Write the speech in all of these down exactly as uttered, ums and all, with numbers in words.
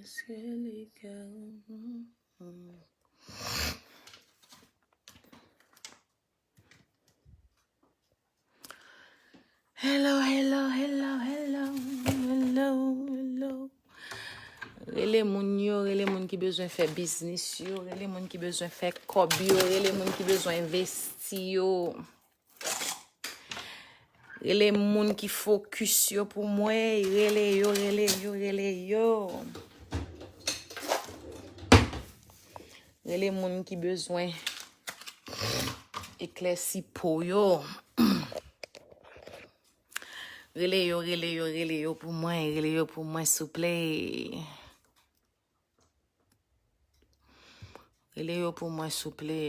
Èske li ka Hello, hello, hello, hello, hello, hello. Rele moun yo, rele moun ki bezwen fè biznis yo, rele moun ki bezwen fè kòb yo, rele moun ki bezwen envesti yo. Rele moun ki fokis yo pou mwen, rele yo, rele yo, rele yo. Rele moun ki bezwen eklèsi po yo. Rele yo, rele yo, rele yo pou mwen, rele yo pou mwen, souple. Rele yo pou mwen, souple.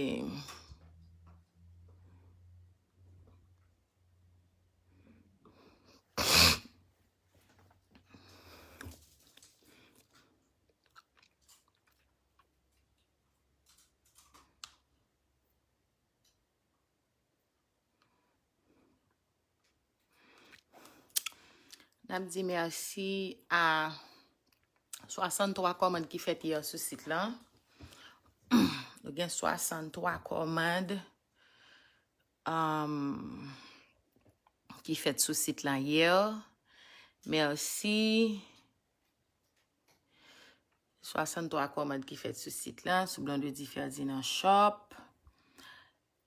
N ap di mèsi a swasanntwa kòmand ki fèt yè sou sit lan. Nou gen swasanntwa kòmand, um, ki fèt sou sit lan yè. Mèsi. Swasanntwa kòmand ki fèt sou sit lan, sou Blondedy Ferdinand Shop.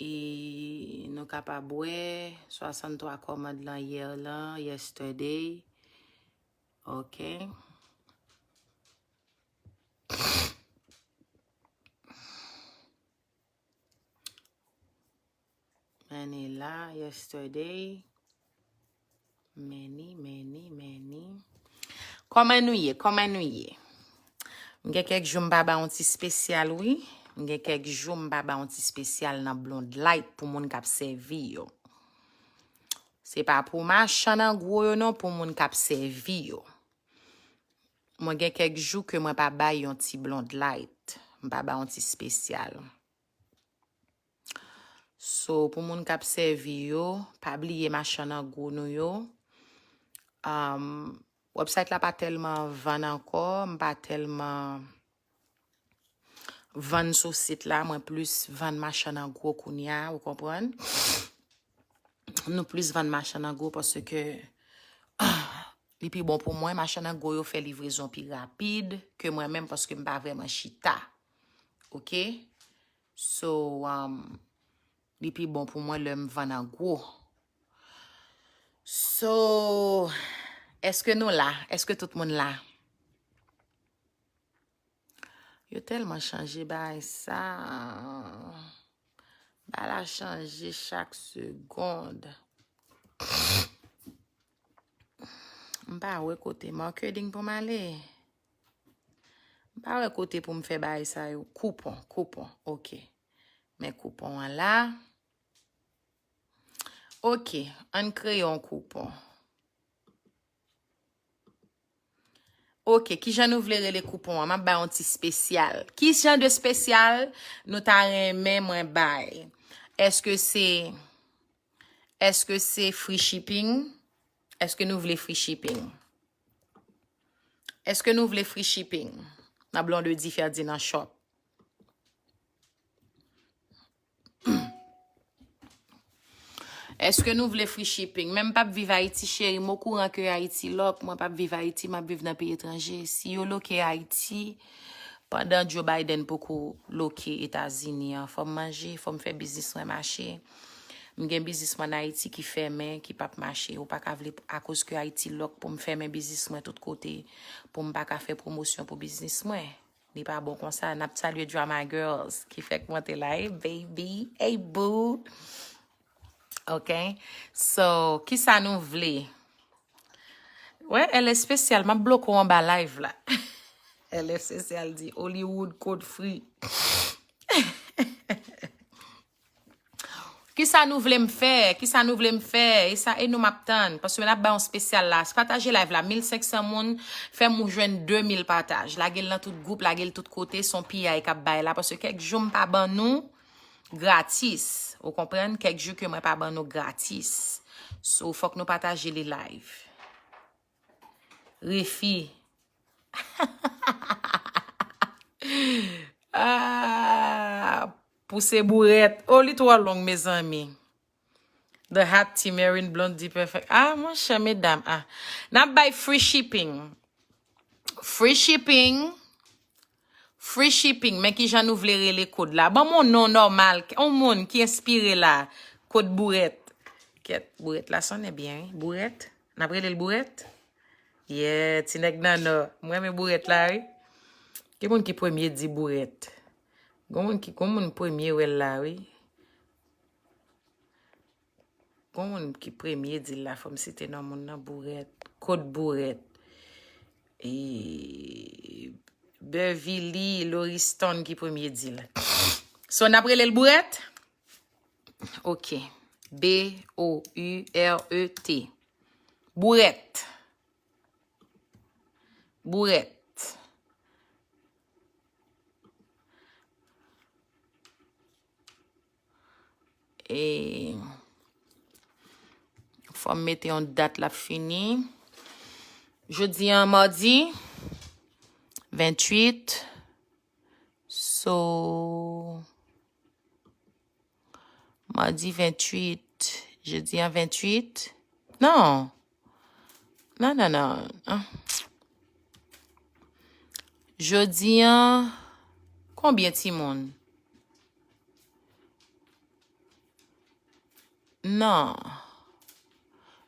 E nou kapab wè swasanntwa kòmand lan yè lan, yesterday. Ok. Many la, yesterday. Many, many, many. Kòman nou ye? Kòman nou ye? M gen kèk jou m pa ba yon ti spesyal, wi. M gen kèk jou m pa ba yon ti spesyal nan Blonde Light pou moun k ap sèvi yo. Se pa pou machann an gwo yo non, pou moun k ap sèvi yo. Mwen gen kèk jou ke mwen pa bay yon ti Blonde Light. M pa ba yon ti spesyal. So, pou moun k ap sèvi yo, pa bliye machann an gwo nou yo. Um, website la pa tèlman vann ankò, m pa tèlman vann sou sit la, mwen plis vann machann an gwo kounye a, ou konprann? Nou plis vann machann an gwo paske li pi bon pou mwen, machann an gwo yo fè livrezon pi rapid ke mwen menm paske m pa vrèman chita. Ok? So, um, li pi bon pou mwen lè m vann an gwo. So, èske nou la? Èske tout moun la? Yo tèlman chanje bagay sa. Bagay la chanje chak segonn. M pa wè kote marketing pou m ale. M pa wè kote pou m fè bagay sa yo. Koupon, koupon. Ok. Men koupon an la. Ok, ann kreye yon koupon. Ok, kijan nou vle rele koupon an? M ap bay yon ti spesyal. Ki jan de spesyal nou ta renmen mwen bay? Èske se, èske se free shipping? Èske nou vle free shipping? Èske nou vle free shipping nan Blondedy Ferdinand Shop? Èske nou vle free shipping? Men m p ap viv Ayiti, cheri. M okouran ke Ayiti lòk. Mwen p ap viv Ayiti, m ap viv nan peyi etranje. Si yo loke Ayiti, pandan Joe Biden poko loke Etazini an, fò m manje, fò m fè biznis mwen mache. M gen biznis mwen ann Ayiti ki fèmen, ki p ap mache. Ou pa ka vle akoz ke Ayiti lòk pou m fèmen biznis mwen tout kote, pou m pa ka fè pwomosyon pou biznis mwen. Li pa bon konsa. N ap salye Drama Girls ki fèk monte la. Hey, baby. Hey, boo. Ok. So, kisa nou vle? Wè, L Espesyal, m ap bloke w anba live la. L Espesyal di, Hollywood, code free. Kisa nou vle m fè? Kisa nou vle m fè? E sa, e nou m ap tann. Paske n ap bay yon spesyal la. Pataje live la, mil senk san moun, fè m jwenn de mil pataj. Lage l nan tout gwoup, lage l tout kote, se yon piyay k ap bay la. Paske kèk jou m pa ban nou gratis. Ou konprann? Kèk jou ke mwen pa ban nou gratis. So, fòk nou pataje li live. Refi. Ah, pouse bourèt. Oh, li twò long, mezanmi. The Hot Tea Marine Blondie Perfect. Ah, monchè, medam. Ah. N ap bay free shipping. Free shipping. Free shipping. Men kijan nou vle rele kòd la. Ban m yon non nòmal. Yon moun ki enspire la. Kòd bourèt. Kèt, bourèt la sonnen byen, wi. Bourèt. N ap rele l bourèt? Yeah, ti nèg nan nò. Mwen renmen bourèt la, wi. Ki moun ki premye di bourèt? Gon moun ki, gon moun premye wè l la, wi. Gon moun ki premye di l la, fò m site non moun nan, bourèt, kòd bourèt. E, Beverly Loriston ki premye di l. So, n ap rele l bourèt? Ok. B O U R E T. Bourèt. Bourèt. E fò m mete yon dat l ap fini. Jodi an madi venntuit. So, madi venntuit, jedi an venntuit. Non. Non, non, non. Ah. Jodi an, konbyen timoun? Non.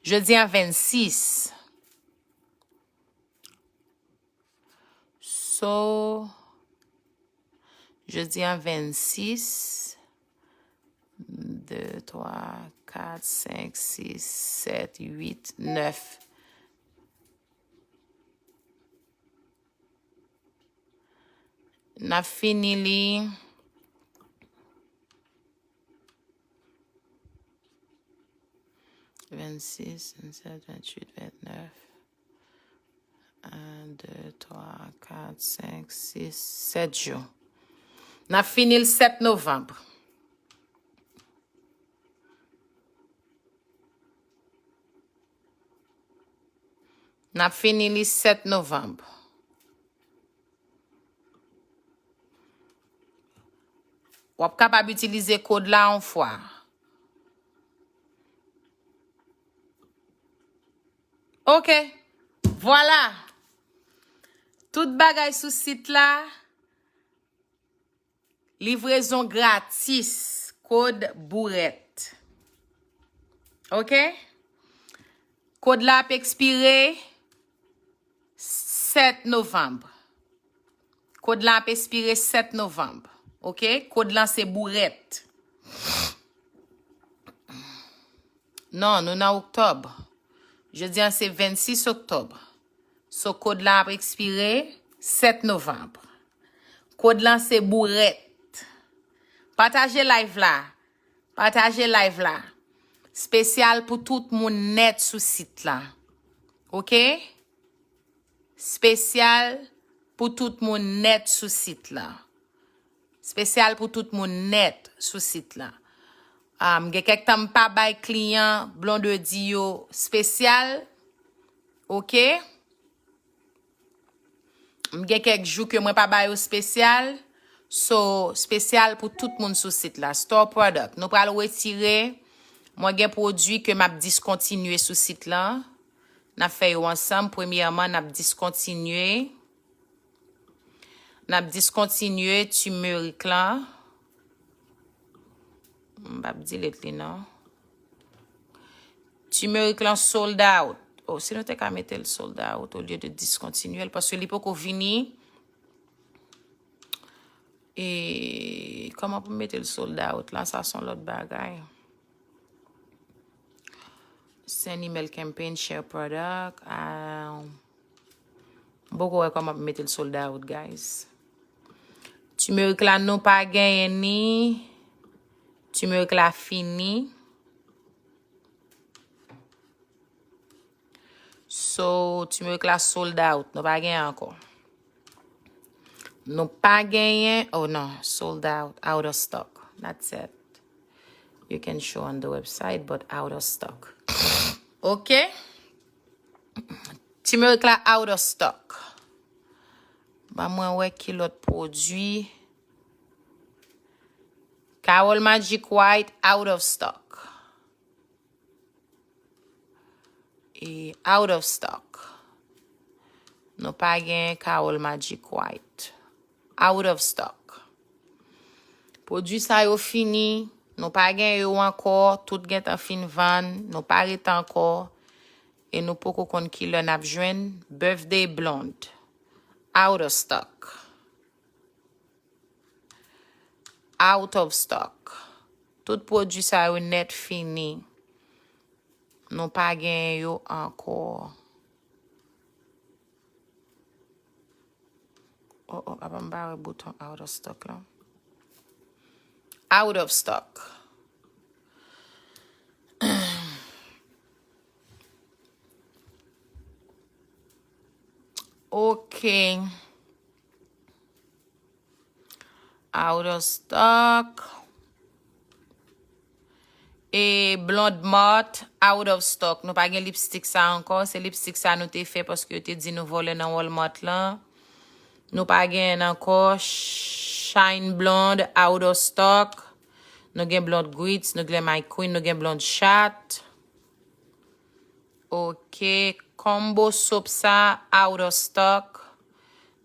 Jodi an vennsis. So, jodi an vennsis, de, twa, kat, senk, sis, sèt, uit, nèf. N ap fini li. Vennsis, vennsèt, venntuit, vennèf. En, de, twa, kat, senk, sis, sèt jou. N ap fini l sèt novanm. N ap fini li sèt novanm. W ap kapab itilize kòd la yon fwa. Ok. Vwala. Tout bagay sou sit la. Livrezon gratis. Kòd bourèt. Ok? Kòd la ap ekspire sèt novanm. Kòd la ap ekspire sèt novanm. Ok? Kòd la se bourèt. Non, nou nan oktòb. Jodi an se vennsis oktòb. So, kòd la ap ekspire sèt novanm. Kòd la se bourèt. Pataje live la. Pataje live la. Espesyal pou tout moun nèt sou sit la. Ok? Espesyal pou tout moun nèt sou sit la. Espesyal pou tout moun nèt sou sit la. Ah, m gen kèk tan m pa bay kliyan Blondedy yo espesyal. Ok? M gen kèk jou ke mwen pa ba yo espesyal. So, espesyal pou tout moun sou sit la. Store product. Nou pral retire. Mwen gen pwodui ke m ap diskontinye sou sit la. N ap fè yo ansanm. Premyèman, n ap diskontinye. N ap diskontinye turmeric la. M p ap delete li non. Turmeric lan sold out. Oh, si nou te ka mete l sold out olye de diskontinye l, paske li poko vini. E kòman pou m mete l sold out la, sa se yon lòt bagay. Send email campaign, share product. Ah, m poko wè kòman pou m mete l sold out, guys. Turmeric la, nou pa genyen ni. Turmeric la fini. So, turmeric la sold out. Nou pa genyen ankò. Nou pa genyen. Oh non, sold out, out of stock. That's it. You can show on the website, but out of stock. Ok? Turmeric la out of stock. Ban mwen wè ki lòt pwodui. Carole Magic White out of stock. E out of stock. Nou pa gen Carole Magic White. Out of stock. Pwodui sa yo fini. Nou pa gen yo ankò. Tout gentan fin vann. Nou pa ret ankò. E nou poko konn ki lè n ap jwenn Birthday Blonde. Out of stock. Out of stock. Tout pwodui sa yo nèt fini. Nou pa gen yo ankò. Oh, oh, apa m pa wè bouton out of stock la. Out of stock. Ok. Out of stock. E Blonde Mart out of stock. Nou pa gen lipstick sa ankò. Se lipstick sa nou te fè paske yo te di nou vòlè nan Walmart lan. Nou pa gen ankò. Shine Blonde out of stock. Nou gen Blonde Grits, nou gen My Queen, nou gen Blonde Chat. Ok, combo soap sa out of stock.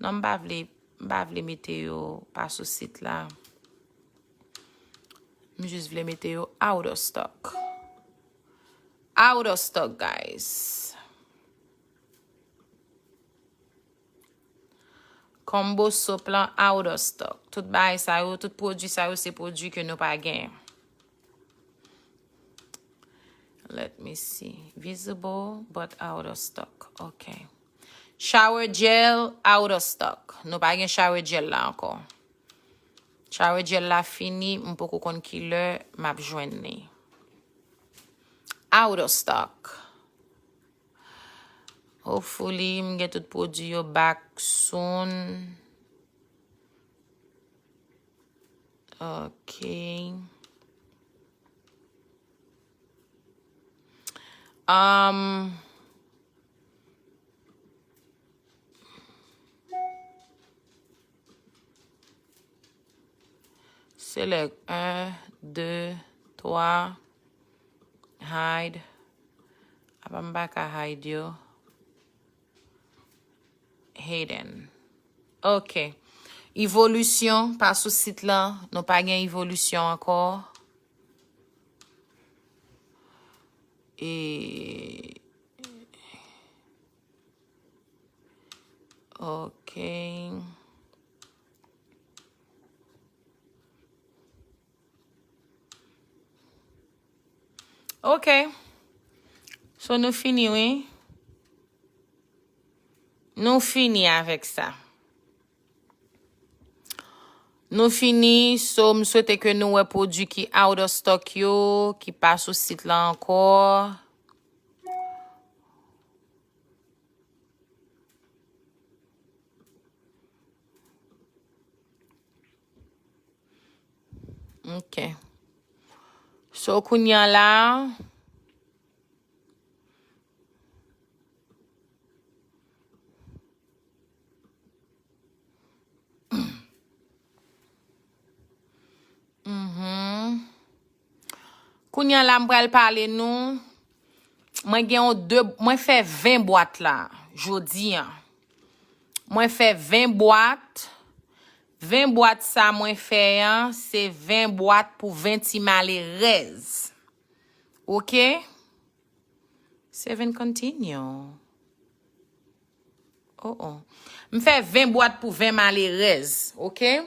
Non, m pa vle, m pa vle mete yo pa sou sit la. M jis vle mete yo out of stock. Out of stock, guys. Combo soap lan out of stock. Tout bagay sa yo, tout pwodui sa yo, se pwodui ke nou pa gen. Let me see. Visible, but out of stock. Ok. Shower gel, out of stock. Nou pa gen shower gel la ankò. Shower gel la fini, m poko konn ki lè m ap jwenn li. Out of stock. Hopefully, m gen tout pwodui yo back soon. Ok. Um, Select un, deux, trois, hide. Apa m pa ka hide yo. Hidden. Ok. Evolisyon, pa sou sit lan. Nou pa gen evolisyon ankò. E, ok. Ok. So, nou fini, wi. Nou fini avèk sa. Nou fini, so, m swete ke nou wè pwodui ki out of stock yo, ki pa sou sit la ankò. Ok. So, kounye a la, Mhm. Kounye a la, m pral pale nou. Mwen gen yon de, mwen fè ven bwat la, jodi a. Mwen fè ven bwat. Ven bwat sa mwen fè an, se ven bwat pou ven ti malerèz. Ok? Save and continue. Oh, oh. M fè ven bwat pou ven malerèz, ok?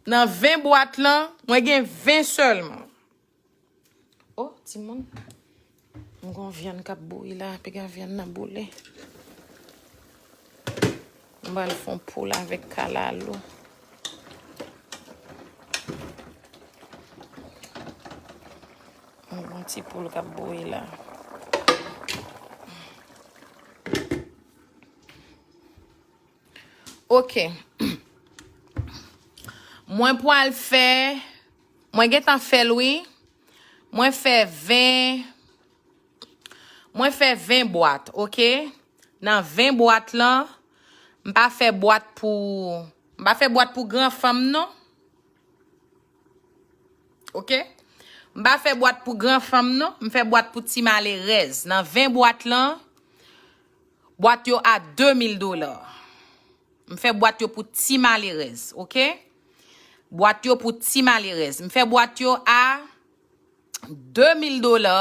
Nan ven bwat lan, mwen gen ven sèlman. Oh, timoun. M gon vyann k ap bouyi la, piga vyann nan boule. M pral fè yon poul avèk kalalou. M gon ti poul k ap bouyi la. Ok. Mwen pral fè, mwen gentan fè l, wi. Mwen fè ven, mwen fè ven bwat, ok? Nan ven bwat lan, m pa fè bwat pou, m pa fè bwat pou gran fanm non. Ok? M pa fè bwat pou gran fanm non, m fè bwat pou ti malerèz. Nan ven bwat lan, bwat yo a de mil dola. M fè bwat yo pou ti malerèz, ok? Bwat yo pou ti malerèz. M fè bwat yo a de mil dola.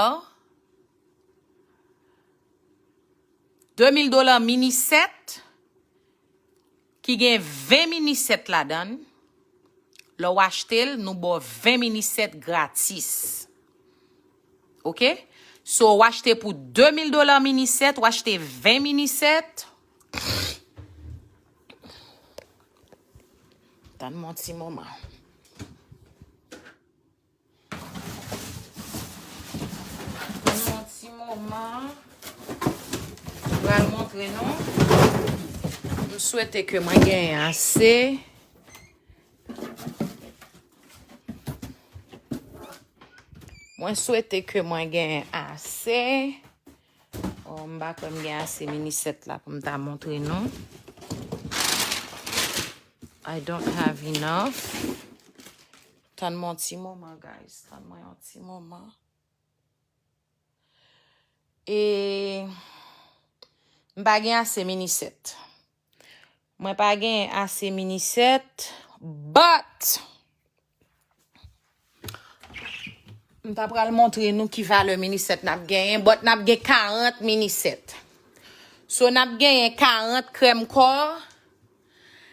De mil dola mini sèt, ki gen ven mini sèt ladan l. Lè w achte l, nou ba w ven mini sèt gratis. Ok? So, w achte pou de mil dola mini sèt, w achte ven mini sèt. Tann m yon ti moman. Tann m yon ti moman. M pral montre nou. M swete ke mwen genyen ase. Mwen swete ke mwen genyen ase. Oh, m pa kwè m gen ase mini sèt la pou m ta montre nou. I don't have enough. Tann mwen yon ti moman, guys. Tann mwen yon ti moman. E m pa gen ase mini sèt. Mwen pa gen ase mini sèt, but m ta pral montre nou ki valè mini sèt n ap genyen, but n ap gen karant mini sèt. So, n ap genyen karant krèm kò,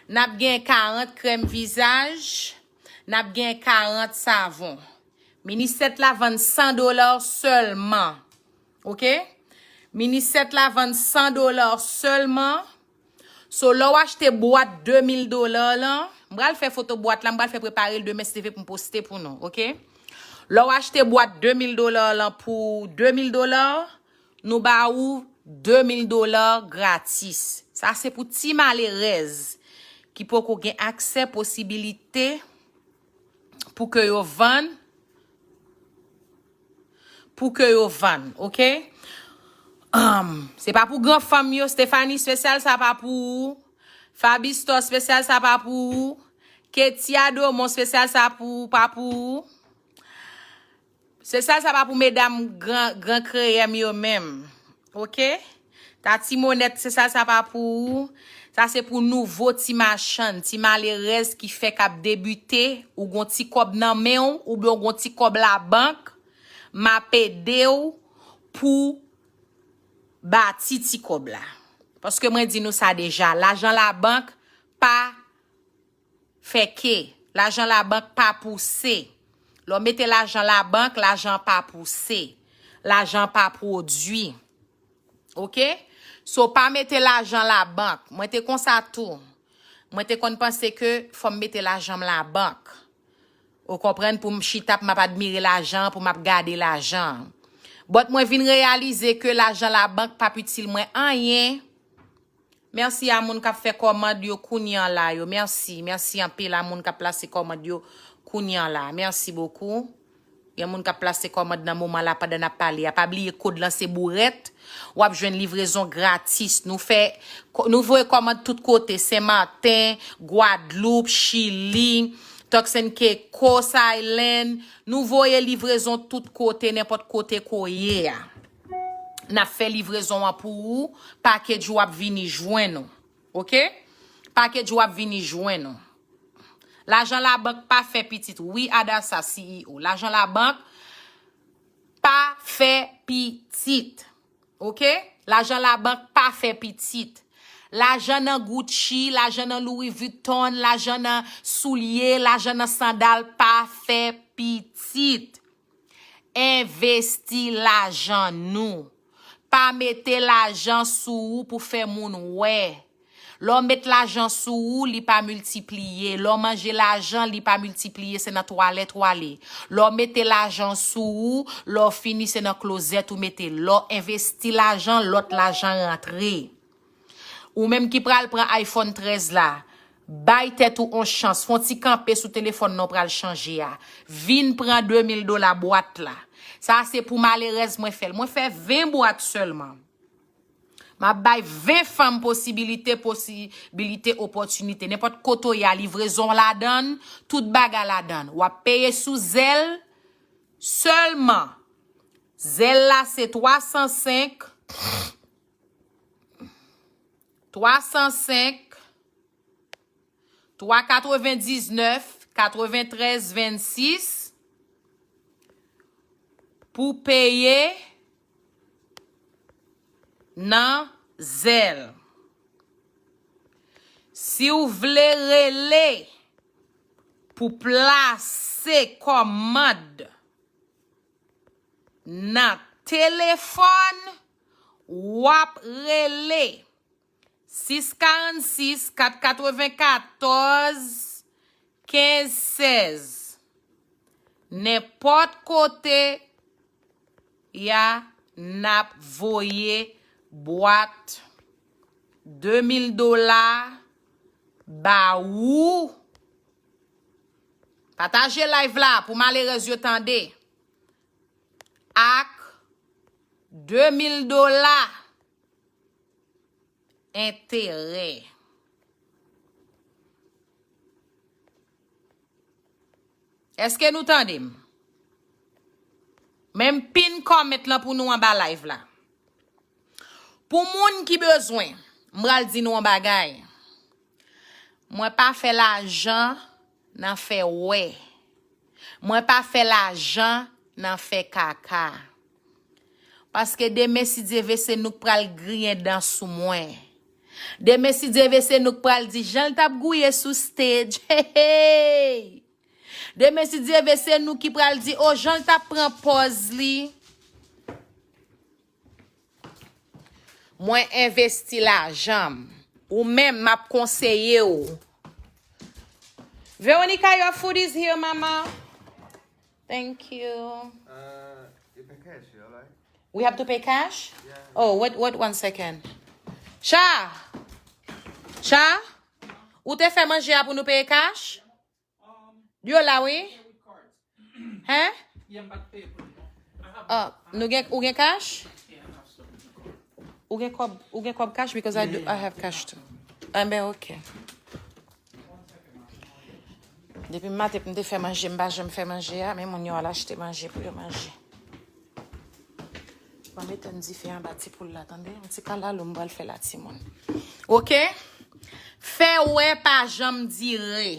n ap gen karant krèm vizaj, n ap gen karant savon. Mini sèt la vann san dola sèlman. Ok? Mini sèt la vann san dola sèlman. So, lè w achte bwat de mil dola lan, m pral fè foto bwat la, m pral fè prepare l demen si Dye vle pou m poste pou nou, ok? Lè w achte bwat de mil dola lan pou de mil dola, nou ba ou de mil dola gratis. Sa se pou ti malerèz ki poko gen aksè, posibilite pou ke yo vann, pou ke yo vann, ok? Um, se pa pou gran fanm yo, Stephanie, espesyal sa pa pou ou. Fabistor, espesyal sa pa pou ou. Ketia Domon, espesyal sa pou, pa pou ou. Espesyal sa pa pou medam gran, gran kreyèm yo menm, ok? Tati Monèt, espesyal sa pa pou ou. Sa se pou nouvo ti machann, ti malerèz ki fèk ap debite, ou gon ti kòb nan men w, oubyen ou gon ti kòb labank, m ap ede w pou bati ti kòb la. Paske mwen di nou sa deja, lajan labank pa fè ke. Lajan labank pa pouse. Lè w mete lajan labank, lajan pa pouse. Lajan pa pwodui. Ok? So, pa mete lajan labank. Mwen te konsa tou. Mwen te konn panse ke fò m mete lajan m labank. Ou konprann? Pou m chita, pou m ap admire lajan, pou m ap gade lajan. But mwen vin reyalize ke lajan labank p ap itil mwen anyen. Mèsi a moun k ap fè kòmand yo kounye an la yo. Mèsi, mèsi anpil a moun k ap plase kòmand yo kounye an la. Mèsi bokou. Gen moun k ap plase kòmand nan moman la pandan n ap pale a. Pa bliye kòd lan se bourèt. W ap jwenn livrezon gratis. Nou fè, nou voye kòmand tout kote. Sen Maten, Gwadloup, Chili, Turks and Caicos Island. Nou voye livrezon tout kote, nenpòt kote ke w ye a. N ap fè livrezon an pou ou. Package ou ap vini jwenn ou. Ok? Package ou ap vini jwenn ou. Lajan labank pa fè pitit. Wi, Adasa, C E O. Lajan labank pa fè pitit. Ok? Lajan labank pa fè pitit. Lajan nan Gucci, lajan nan Louis Vuitton, lajan nan soulye, lajan nan sandal pa fè pitit. Envesti lajan nou. Pa mete lajan sou ou pou fè moun wè. Lè w met lajan sou ou, li pa miltipliye. Lè w manje lajan, li pa miltipliye, se nan twalèt w ale. Lè w mete lajan sou ou, lè w fini, se nan klozèt ou mete l. Lè w envesti lajan, lòt lajan rantre. Ou menm ki pral pran iPhone trèz la, bay tèt ou on chans, fè on ti kanpe sou telefòn nan w pral chanje a. Vin pran de mil dola bwat la. Sa se pou malerèz mwen fè l. Mwen fè ven bwat sèlman. M ap bay ven fanm posibilite, posibilite, opòtinite. Nenpòt kote w ye a, livrezon ladan l, tout bagay ladan l. W ap peye sou Zelle sèlman. Zelle la se twa san senk, twa san senk, twa katrevendiznèf, katreventrèz vennsis pou peye nan Zelle. Si w vle rele pou plase kòmand nan telefòn, w ap rele sis karannsis kat katrevenkatòz kenz sèz. Nenpòt kote y a, n ap voye bwat de mil dola ba ou. Pataje live la pou malerèz yo tande. Ak de mil dola enterè. Èske nou tande m? Men m pin comment lan pou nou anba live la. Pou moun ki bezwen, m pral di nou yon bagay. Mwen pa fè lajan nan fè wè. Mwen pa fè lajan nan fè kaka. Paske demen, si Dye ve, se nou k pral griyen dan sou mwen. Demen, si Dye ve, se nou k pral di jan l t ap gouye sou stage. Hey, hey! Demen, si Dye ve, se nou ki pral di, o, jan l t ap pran pòz li. Mwen envesti lajan m. Ou menm, m ap konseye w. Veronica, your food is here, mama. Thank you. Uh, you pay cash, you alright? We have to pay cash? Yeah. Oh, wait, wait one second. Cha! Cha! Ou te fè manje a pou nou peye cash? Yo la, wi. Hen? Ah, nou gen, ou gen cash? Ou gen kòb, ou gen kòb cash? Because I do, I have cash too. Ah, ben, ok. Depi maten pou m te fè manje, m pa janm fè manje a, men moun yo al achte manje pou yo manje. Mwen mete m dife anba ti poul la, tande? Yon ti kalalou m pral fè la, timoun. Ok? Fè wè pa janm dire.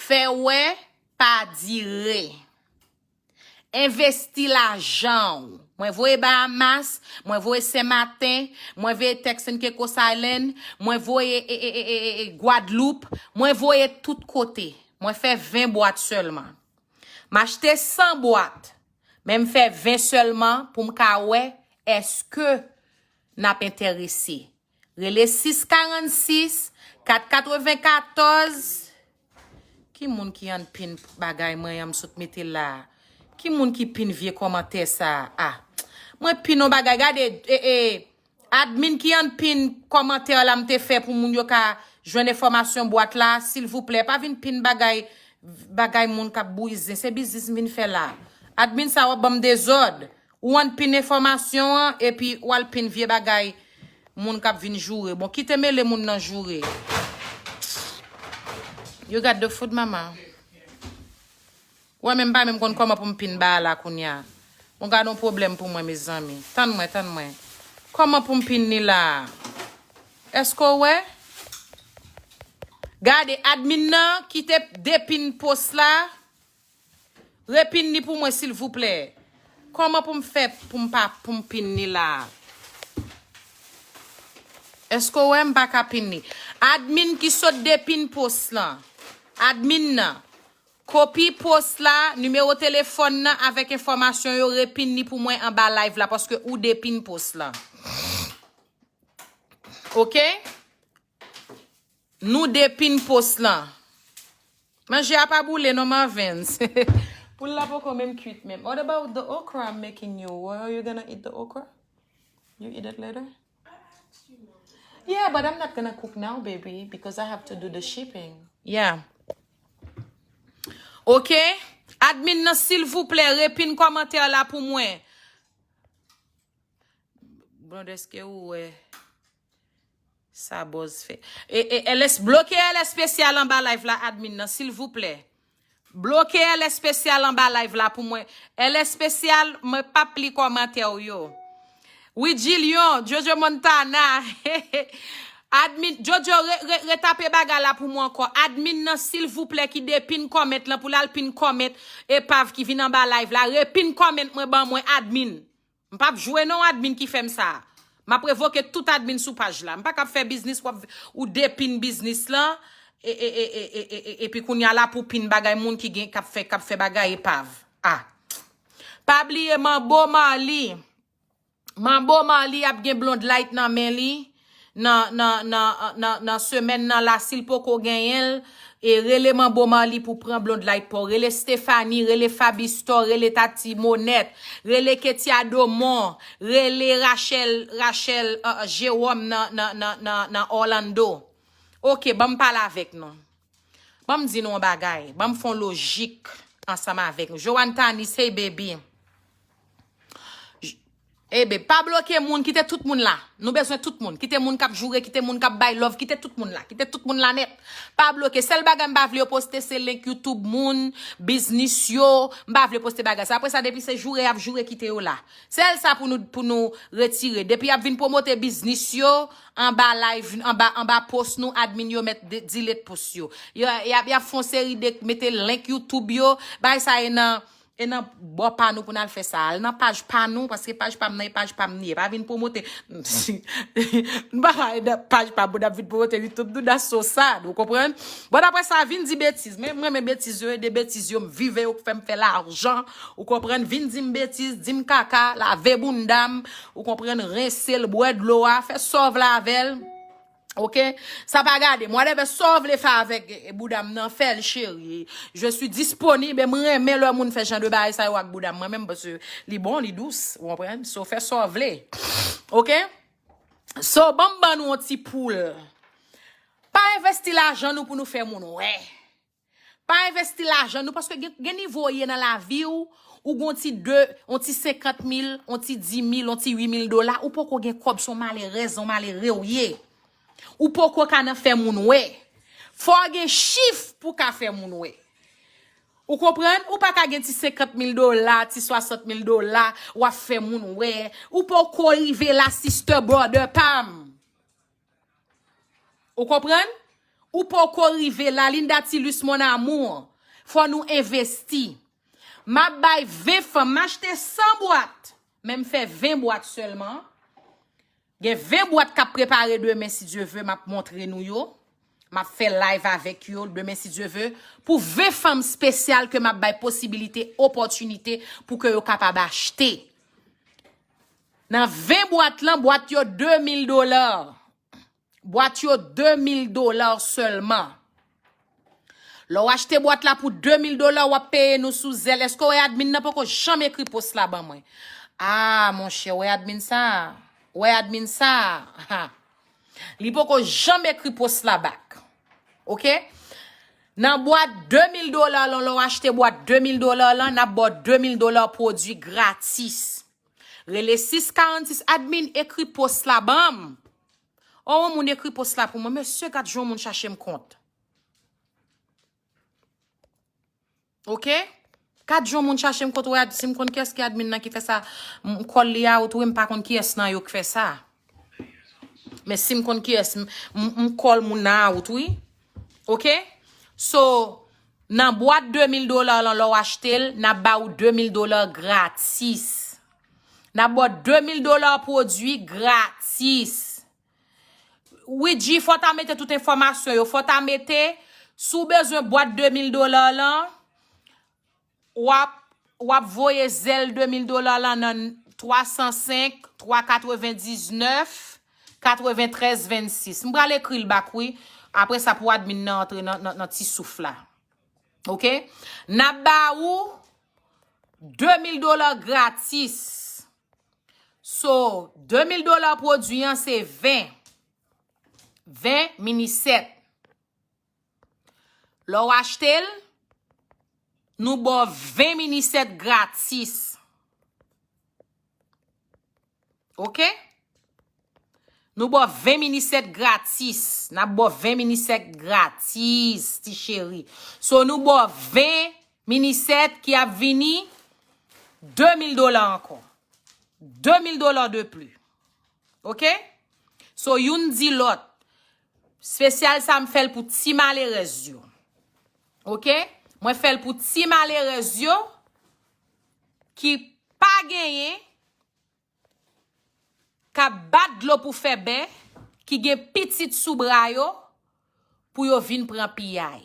Fè wè pa dire. Envesti lajan w. Mwen voye Bahamas, mwen voye Sen Maten, mwen voye Turks and Caicos Island, mwen voye e, e, e, e, e, e, Gwadloup, mwen voye tout kote. Mwen fè ven bwat sèlman. M achte san bwat, men m fè ven sèlman pou m ka wè èske n ap enterese. Rele sis karannsis kat katrevenkatòz. Ki moun ki ann pin bagay mwen an m sot mete la a? Ki moun ki pin vye kòmantè sa a? Ah, mwen pin yon bagay, gade, e, e, admin ki ann pin kòmantè la m te fè pou moun yo ka jwenn enfòmasyon bwat la, silvouplè, pa vin pin bagay, bagay moun k ap bouyi zen. Se biznis m vin fè la. Admin sa w ap ban m dezòd. Ou ann pin enfòmasyon an, epi w al pin vye bagay moun k ap vin joure. Bon, kite mele moun nan joure. You got the food, mama? Ou wè, menm pa menm konn kòman pou m pin ba a la kounye a. Bon, gade yon pwoblèm pou mwen, mezanmi. Tann mwen, tann mwen. Kòman pou m pin ni la a? Èske w wè? Gade, admin nan ki te depin post la. Repin ni pou mwen, silvouplè. Kòman pou m fè pou m pa, pou m pin ni la a? Èske w wè m pa ka pin ni? Admin ki sot depin post lan. Admin nan. Kopi post la, nimewo telefòn nan avèk enfòmasyon yo, repin ni pou mwen anba live la, paske ou depin post lan. Ok? Nou depin post lan. Manje a pa boule non, Marvens. Poul la poko menm kwit menm. What about the okra I'm making you? What, are you gonna eat the okra? You eat it later? Yeah, but I'm not gonna cook now, baby, because I have to do the shipping. Yeah. Ok? Admin nan, silvouplè, repin kòmantè la pou mwen. Blonde, èske ou wè sa bòz fè? E, e, L S, bloke L S Spesyal anba live la, admin nan, silvouplè. Bloke L S Spesyal anba live la pou mwen. L S Spesyal, mwen p ap li kòmantè w yo. Widji Lyon, Jojo Montana. Admin, Jojo, re, re, retape bagay la pou mwen ankò. Admin nan, silvouplè, ki depin kòmant lan pou l al pin kòmant epav ki vin anba live la. Repin kòmant mwen, ban mwen, admin. M p ap jwe non, admin ki fè m sa. M ap revoke tout admin sou paj la. M pa kab fè biznis, w ap, ou depin biznis lan, e, e, epi kounye a la pou pin bagay moun ki gen, k ap fè, k ap fè bagay epav. Ah. Pa bliye Manbo Marley. Manbo Marley ap gen Blonde Light nan men li. Nan, nan, nan, nan, nan semèn nan la, si l poko genyen l, e rele Manbo Marley pou pran Blonde Light pa w. Rele Stephanie, rele Fabistor, rele Tati Monette, rele Ketia Domon, rele Rachel, Rachel, uh, Jérôme nan, nan, nan, nan, nan Orlando. Oke, ban m pale avèk nou. Ban m di nou yon bagay. Ban m fè yon lojik ansanm avèk nou. Joanne Tanis, hey baby. J-, Ebe, pa bloke moun, kite tout moun la. Nou bezwen tout moun. Kite moun k ap joure, kite moun k ap bay love, kite tout moun la. Kite tout moun la nèt. Pa bloke. Sèl bagay m pa vle yo poste se link YouTube moun, biznis yo. M pa vle poste bagay sa. Apre sa, depi se joure y ap joure, kite yo la. Sèl sa pou nou, pou nou retire. Depi y ap vin pwomote biznis yo, anba live, anba, anba post nou, admin yo mèt de-, delete post yo. Y a, y ap, y ap fè yon seri de mete link YouTube yo. Bagay sa e nan, e nan bò pa nou pou n al fè sa. Al nan paj pa nou, paske paj pa m nan e paj pa m li ye. Pa vin pwomote. M pa ka e nan paj pa m pou n ap vin pwomote YouTube nou nan so sa, nou konprann? Bon, apre sa, vin di betiz. Men m renmen betiz yo, e de betiz yo m vive, yo k fè m fè lajan. Ou konprann? Vin di m betiz, di m kaka, lave bounda m. Ou konprann? Rense l, bwè dlo a, fè sa w vle avè l. Oke? Sa pa gade m. Whatever, sa w vle fè avèk, e, bouda m nan, fè l, cheri. Je suis disponible, e m renmen lè moun fè jan de bagay sa yo ak bouda m, mwen menm, paske li bon, li dous, ou konprann? So, fè sa w vle. Oke? So, ban m ban nou yon ti poul. Pa envesti lajan nou pou nou fè moun wè. Pa envesti lajan nou, paske gen, gen nivo w ye nan lavi w, ou gon ti de, on ti senkant mil, on ti di mil, on ti uit mil dola, ou poko gen kòb, se on malerèz, on malere w ye. Ou poko ka nan fè moun wè. Fò w gen chif pou w ka fè moun wè. Ou konprann? Ou pa ka gen ti senkant mil dola, ti swasant mil dola, w ap fè moun wè. Ou poko rive la, sister, brother pa m. Ou konprann? Ou poko rive la, Linda Tilus, mon amour. Fò nou envesti. M ap bay ven fanm, m achte san bwat, men m fè ven bwat sèlman. Gen ven bwat k ap prepare demen, si Dye ve, m ap montre nou yo. M ap fè live avèk yo demen, si Dye ve, pou ven fanm espesyal ke m ap bay posibilite, opòtinite pou ke yo kapab achte. Nan ven bwat lan, bwat yo de mil dola. Bwat yo de mil dola sèlman. Lè w achte bwat la pou de mil dola, w ap peye nou sou Zelle. Èske w wè admin nan poko janm ekri post la ban mwen? Ah, monchè, w wè admin sa? W wè admin sa? Ha. Li poko janm ekri post la back. Oke? Nan bwat de mil dola lan, lè w achte bwat de mil dola lan, n ap ba w de mil dola pwodui gratis. Rele sis karannsis, admin, ekri post la ban m. O, yon moun ekri post la pou mwen. Mesye, gad jan yon moun chache m kont. Oke? Gad jan yon moun chache m kont, wè, si m konn kiyès ki admin nan ki fè sa, m call li a, ou tou, m pa konn kiyès nan yo k fè sa. Men si m konn kiyès, m, m, m call moun nan a, ou tou, wi. Oke? So, nan bwat de mil dola lan, lè w achte l, n ap ba ou de mil dola gratis. N ap ba w de mil dola pwodui gratis. Widji, fò w ta mete tout enfòmasyon yo. Fò w ta mete, si w bezwen bwat de mil dola lan, w ap, w ap voye Zelle de mil dola lan nan twa san senk, twa katrevendiznèf, katreventrèz vennsis. M pral ekri l back, wi. Apre sa, pou admin nan antre nan, nan, nan ti souf la. Oke? N ap ba ou de mil dola gratis. So, de mil dola pwodui an se ven. Ven mini sèt. Lè w achte l, nou ba w ven mini sèt gratis. Oke? Nou ba w ven minisèt gratis. N ap ba w ven minisèt gratis, ti cheri. So, nou ba w ven minisèt ki ap vini de mil dola ankò. De mil dola de pli. Oke? So, youn di lòt. Espesyal sa, m fè l pou ti malerèz yo. Oke? Mwen fè l pou ti malerèz yo ki pa genyen, k ap bat dlo pou fè bè, ki gen pitit sou bra yo, pou yo vin pran piyay.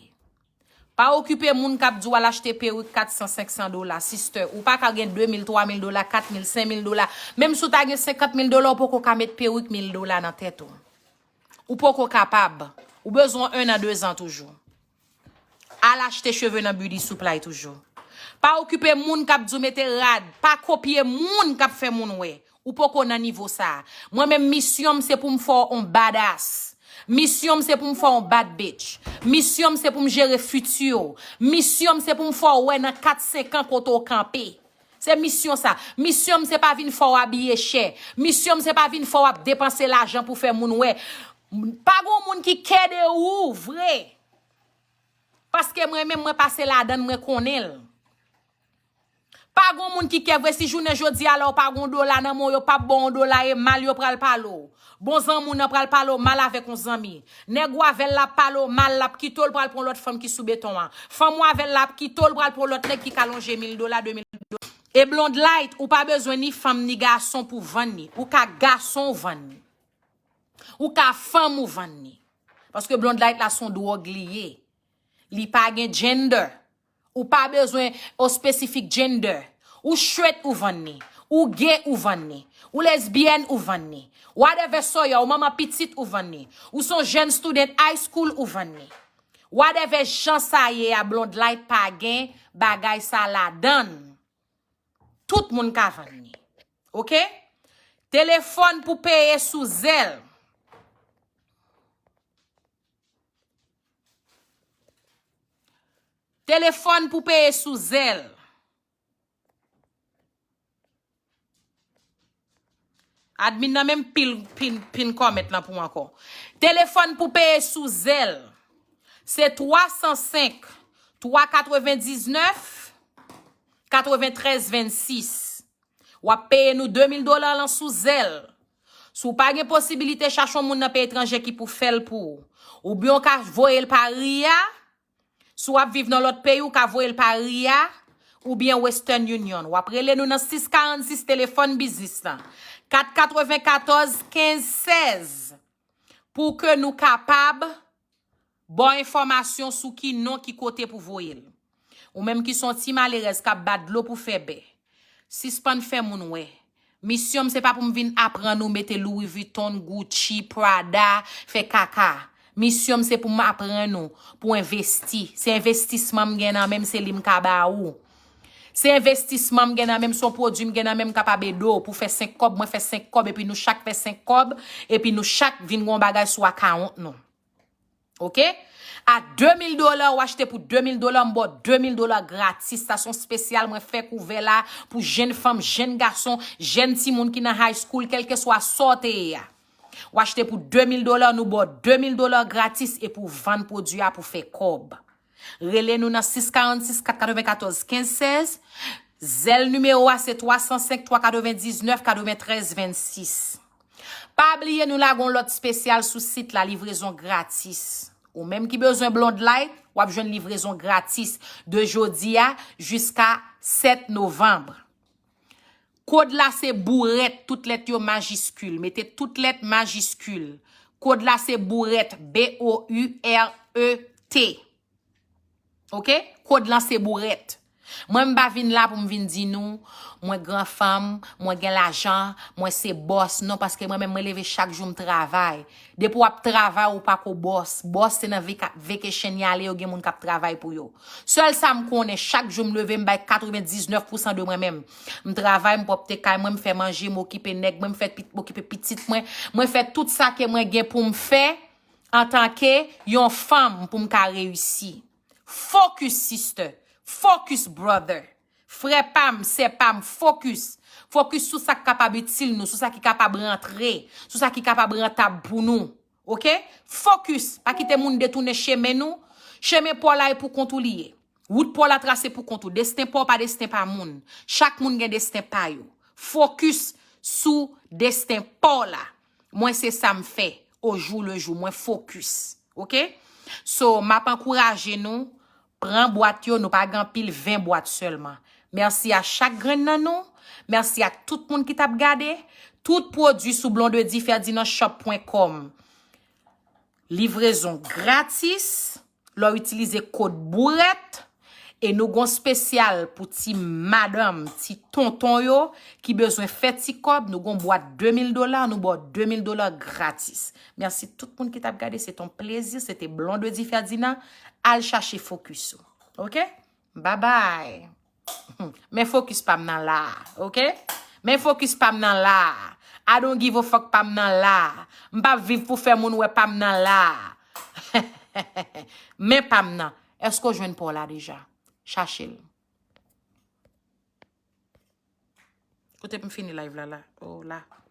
Pa okipe moun k ap di w al achte perik kat san, senk san dola, sister. Ou pa ka gen de mil, twa mil dola, kat mil, senk mil dola. Menm si w ta gen senkant mil dola, ou poko ka met perik mil dola nan tèt ou. Ou poko kapab. Ou bezwen en an, de zan toujou. Al achte cheve nan Beauty Supply toujou. Pa okipe moun k ap di w mete rad. Pa kopye moun k ap fè moun wè. Ou poko nan nivo sa a. Mwen menm, misyon m se pou m fè w on badass. Misyon m se pou m fè w on bad bitch. Misyon m se pou m jere fiti w. Misyon m se pou m fè w wè nan kat senk an kote w kanpe. Se misyon sa. Misyon m se pa vin fè w abiye chè. Misyon m se pa vin fè w ap depanse lajan pou fè moun wè. Pa gon moun ki kè de ou vre. Paske mwen menm mwen pase ladann, mwen konnen l. Pa gon moun ki kè vre. Si jounen jodi a la w pa gon dola nan men w, yo p ap ba w on dola, e mal yo pral pale w. Bon zanmi w nan pral pale w mal avèk on zanmi. Nèg ou avè l la ap pale w mal, l ap kite w, l pral pran lòt fanm ki sou beton an. Fanm ou avè l la ap kite w, l pral pran lòt nèg ki ka lonje mil dola, de mil dola. E Blonde Light, ou pa bezwen ni fanm ni gason pou vann li. Ou ka gason ou vann li. Ou ka fanm ou vann li. Paske Blonde Light la se on dwòg li ye. Li pa gen gender. Ou pa bezwen on spesifik gender. Ou straight ou vann li. Ou gay ou vann li. Ou lesbyèn ou vann li. Whatever sort you are, ou manman pitit ou vann li. Ou se on jèn student high school ou vann li. Whatever jan sa ye a, Blonde Light pa gen bagay sa ladann. Tout moun ka vann li. Oke? Telefòn pou peye sou zèl. Telefòn pou peye sou zèl. Admin nan menm pil pin, pin kòmèt lan pou ankò. Telefòn pou peye sou zèl. Se twa san senk, twa katrevendiznèf, katreventrèz vennsis. W ap peye nou de mil dola lan sou zèl. Si w pa gen posibilite chache yon moun nan peyi etranje ki pou fè l pou ou, oubyen w ka voye l pa Ria, si w ap viv nan lòt peyi, w ka voye l pa Ria oubyen Western Union. W ap rele nou nan sis karannsis telefòn biznis lan, kat katrevenkatòz kenz sèz, pou ke nou kapab ba w enfòmasyon sou ki non, ki kote pou voye l. Ou menm ki se yon ti malerèz k ap bat dlo pou fè bè, sispann fè moun wè. Misyon m se pa pou m vin aprann ou mete Louis Vuitton, Gucci, Prada, fè kaka. Misyon m se pou m aprann ou pou envesti. Se envestisman m gen nan men m, se li m ka ba ou. Se envestisman m gen nan men m, se yon pwodui m gen nan men m kapab ede w pou fè senk kòb, mwen fè senk kòb, epi nou chak fè senk kòb, epi nou chak vin gen yon bagay sou akawont nou. Oke? A de mil dola, ou achte pou de mil dola, m ba w de mil dola gratis. Sa se yon espesyal mwen fè kouvè la pou jèn fanm, jèn gason, jèn timoun ki nan high school, kèlkeswa sa w te ye a. Ou achte pou de mil dola, nou ba w de mil dola gratis epi w vann pwodui a pou fè kòb. Rele nou nan sis karannsis kat katrevenkatòz kenz sèz. Zèl nimewo a se twa san senk twa katrevendiznèf katreventrèz vennsis. Pa bliye nou lage yon lòt espesyal sou sit la, livrezon gratis. Ou menm ki bezwen Blonde Light, w ap jwenn livrezon gratis de jodi a jiska sèt novanm. Kòd la se bourèt, tout lèt yo majiskil. Mete tout lèt majiskil. Kòd la se bourèt, B O U R E T. Oke? Kòd lan se bourèt. Mwen m pa vin la pou m vin di nou, mwen gran fanm, mwen gen lajan, mwen se bòs. Non, paske mwen menm, mwen leve chak jou m travay. Depi w ap travay, ou pa ko bòs. Bòs se nan vika-, vacation y ale, yo gen moun k ap travay pou yo. Sèl sa m konnen, chak jou m leve, m bay katrevendiznèf pousan de mwen menm. M travay, m pwòpte kay mwen, m fè manje, m okipe nèg mwen, m fè pit-, m okipe pitit mwen. Mwen fè tout sa ke mwen gen pou m fè antanke yon fanm pou m ka reyisi. Focus, sister. Focus, brother. Frè pa m, sè pa m, focus. Fokis sou sa k kapab itil nou, sou sa ki kapab rantre, sou sa ki kapab rantab pou nou. Oke? Fokis. Pa kite moun detounen chemen nou. Chemen pa w la e pou kont ou li ye. Wout pa w la trase pou kont ou. Desten pa w pa desten pa moun. Chak moun gen desten pa yo. Fokis sou desten pa w la. Mwen se sa m fè au jour le jour. Mwen fokis. Oke? So, m ap ankouraje nou. Pran bwat yo, nou pa gen anpil, ven bwat sèlman. Mèsi a chak grenn nan nou. Mèsi ak tout moun ki t ap gade. Tout pwodui sou blondedy ferdinand shop pwen kòm. Livrezon gratis. Lè w itilize kod bourèt. E nou gon spesyal pou ti madanm, ti tonton yo ki bezwen fè ti kòb. Nou gon bwat de mil dola, nou ba w de mil dola gratis. Mèsi tout moun ki t ap gade. Se ton plezi. Se te Blondedy Ferdinand. Al chache fokis ou. Oke? Babay. Men fokis pa m nan la. Oke? Men fokis pa m nan la. I don't give a fuck pa m nan la. M p ap viv pou fè moun wè pa m nan la. Men pa m nan. Èske w jwenn pa w la deja? Chache l. Kote pou m fini live la la? Oh, la.